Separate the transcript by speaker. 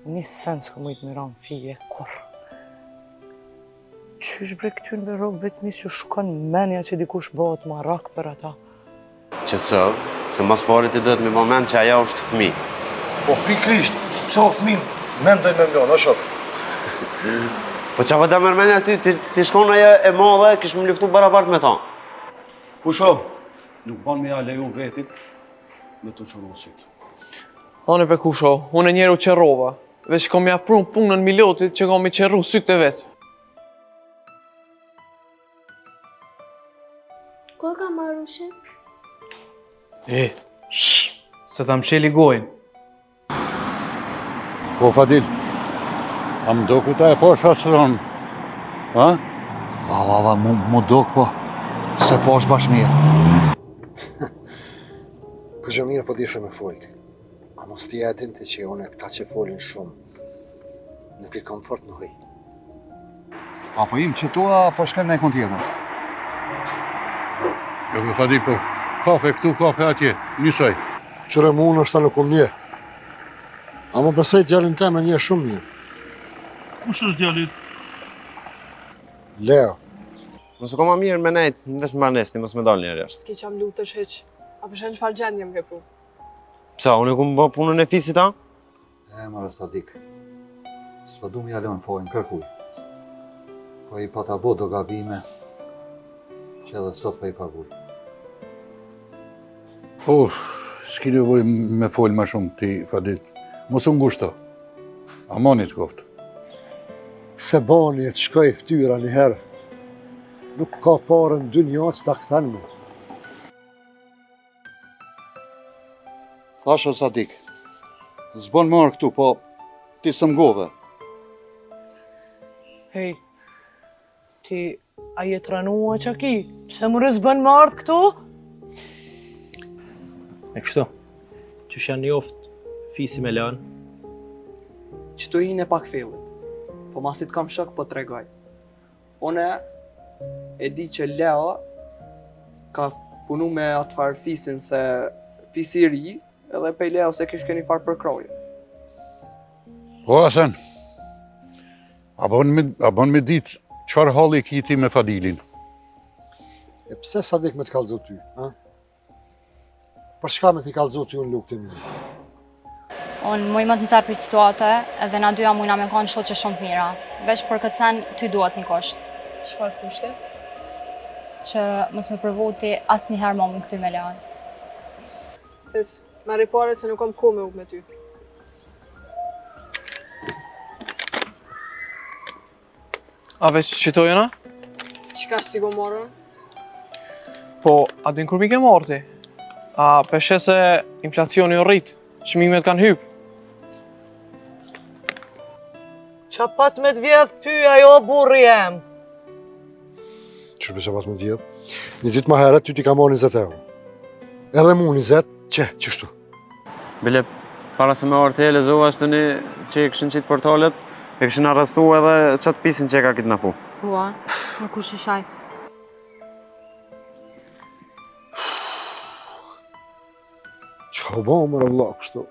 Speaker 1: Një sen s'ka mujtë me ra në fije, kurrë. Qysh bre këtynve robve të mi s'ju shkon menja që dikush bëhet marak për ata.
Speaker 2: Qetëso, se mas pari ti duhet me bo mend që ajo është fëmi.
Speaker 3: Po pikrisht, pse o fëmi, mendoj me mlonë, o shok.
Speaker 2: Po ça po ta merr menja ty, ti, ti shkon ajo e madhe, kish më luftu barabart me ta.
Speaker 4: Kusho, nuk ban me ja leju vetit me të qorru sytë.
Speaker 5: Unë pe kusho, unë njëherë u qerrova, veç kom ja pru punën Milotit që kom i qerru sytë e vet.
Speaker 6: Ku e ka marrë ushin?
Speaker 7: E, shh, se ta msheli gojën.
Speaker 8: Po, Fadil, a më doku ta e po shasron, ha?
Speaker 9: Valla, valla, mu, mu dok, po, s'e pash bash mirë. Këgjë mirë po dishe me folti. A mos ti e din ti që unë këta që folin shumë, nuk i kam fort në hoj. A po im qëtu, a po shkojmë në ekon tjetër?
Speaker 8: Jo, po Fadil, po kafe këtu, kafe atje, njësoj.
Speaker 3: Qyre mu unë është ta nuk um njeh. Ama besoj djalin tem e njeh shumë mirë.
Speaker 10: Kush është djali yt?
Speaker 3: Leo.
Speaker 2: Mos u ka ma mirë me nejt, veç në banesë, ti mos me dalë njeri jashtë.
Speaker 11: S'ki ça më lutesh hiç. A po sheh në çfarë gjendje më ke pru?
Speaker 2: Pse, unë e kum bo punën e fisit, a?
Speaker 9: E, more Sadik, s'po du me ja lënë fojin kërkuj. Po i pata bo do gabime, që edhe sot po i paguj.
Speaker 8: Po, s'ki nevoj me fol ma shumë ti, Fadil. Mos u ngushto. Amani të koftë.
Speaker 3: Se bani e të shkoj ftyra njëherë, nuk ka pare në dynja që ta kthen më.
Speaker 9: Thashë o Sadik, s'bon me ardh këtu, po ti s'më ngove.
Speaker 1: Hej, ti a je tranua që ki? Pse more s'bon me ardhë këtu?
Speaker 12: E kështu, qysh janë njoft fisi me Leon?
Speaker 13: Qëtu i në pak fillit, po masi të kam shok po tregoj. Une e di që Leo ka punu me atë farë fisin se fisi i ri, edhe pej Leo se kish keni farë përkrahje.
Speaker 8: Po, Hasan, a bon me, a bon me ditë çfarë halli ki ti me Fadilin?
Speaker 3: E pse Sadik me të kallzu ty, ha? Për çka me t'i kallzu ty unë luktë e mi?
Speaker 14: Unë muj me të nxerr prej situate edhe na dyja mujna me kanë shoqe shumë të mira. Veç për këtë sen ty duhet një kusht.
Speaker 11: Çfarë kushti?
Speaker 14: Që mos me provu ti asnjëherë ma m'u kthy me Leon.
Speaker 11: Fis, merri paret se nuk kam kohë me hup me ty.
Speaker 5: A veç qito jena?
Speaker 11: Qika është si go morën?
Speaker 5: Po, a din kur mi ke marrë ti? A pe sheh se inflacioni u rrit, çmimet kanë hyp.
Speaker 1: Qa pat me të vjedh ty, ajo burri jem?
Speaker 3: Qysh be ça pat me të vjedh? Një ditë ma herët, ty t'i ka marrë 20 euro. Edhe mu 20, qe, qështu.
Speaker 2: Bile, para se me ardh te lexova ashtu një që e kishin qitë portalet, e kishin arrestu edhe qatë pisin që e ka kidnapu.
Speaker 14: Ua, po kush ish ai?
Speaker 3: Çka u bo, more vlla, kështu?